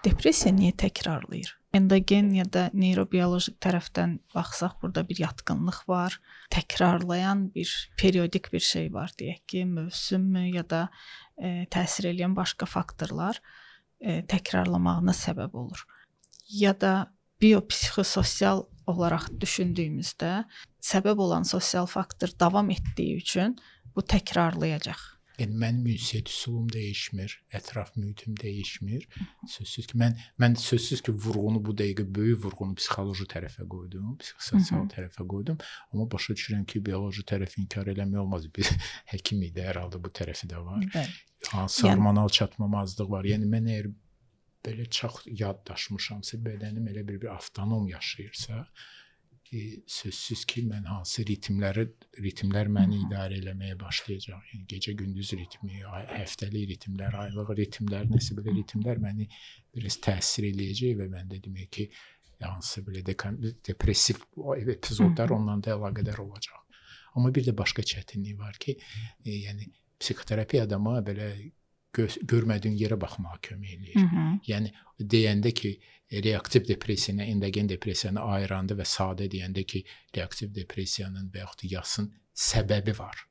Depressiya niyə təkrarlayır? Endogen ya da neyrobioloji tərəfdən baxsaq, burada bir yatqınlıq var, təkrarlayan bir periodik bir şey var deyək ki, mövsümmü ya da təsir eləyən başqa faktorlar təkrarlamağına səbəb olur. Ya da biopsixososial olaraq düşündüyümüzdə səbəb olan sosial faktor davam etdiyi üçün bu təkrarlayacaq. Yəni mənim ünsiyyət üsulum dəyişmir, ətraf mühitim dəyişmir. Sözsüz ki, mən sözsüz ki, vurğunu bu dəqiqə böyük vurğunu psixoloji tərəfə qoydum, psixososial tərəfə qoydum. Amma başa düşürəm ki, bioloji tərəfi inkar eləmək olmaz. Biz həkimik də, hər halda bu tərəfi də var. Hansı hormonal çatmamazlıq var. Yəni mən əgər belə çox yaddaşmışamsa, bədənim elə bir avtonom yaşayırsa, sözsüz ki, mən hansı ritmlər məni idarə eləməyə başlayacaq. Yəni gecə-gündüz ritmi, həftəlik ritmlər, aylıq ritmlər, nəsə belə ritmlər məni biraz təsir eləyəcək və mən də demək ki, hansısa belə depressiv epizodlar ondan da əlaqədar olacaq. Amma bir də başqa çətinlik var ki, yəni psixoterapiya adama belə görmədiyin yerə baxmağa kömək eləyir. Yəni deyəndə ki, reaktiv depressiyanı, endogen depressiyanı ayıranda və sadə deyəndə ki, reaktiv depressiyanın və yaxud da yasın səbəbi var.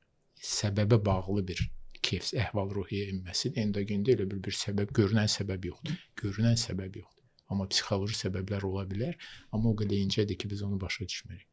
Səbəbə bağlı bir keyf, əhval-ruhiyyə enməsidir. Endogendə elə bir səbəb, görünən səbəb yoxdur. Görünən səbəb yoxdur. Amma psixoloji səbəblər ola bilər, amma o qədər incədir ki, biz onu başa düşmürük.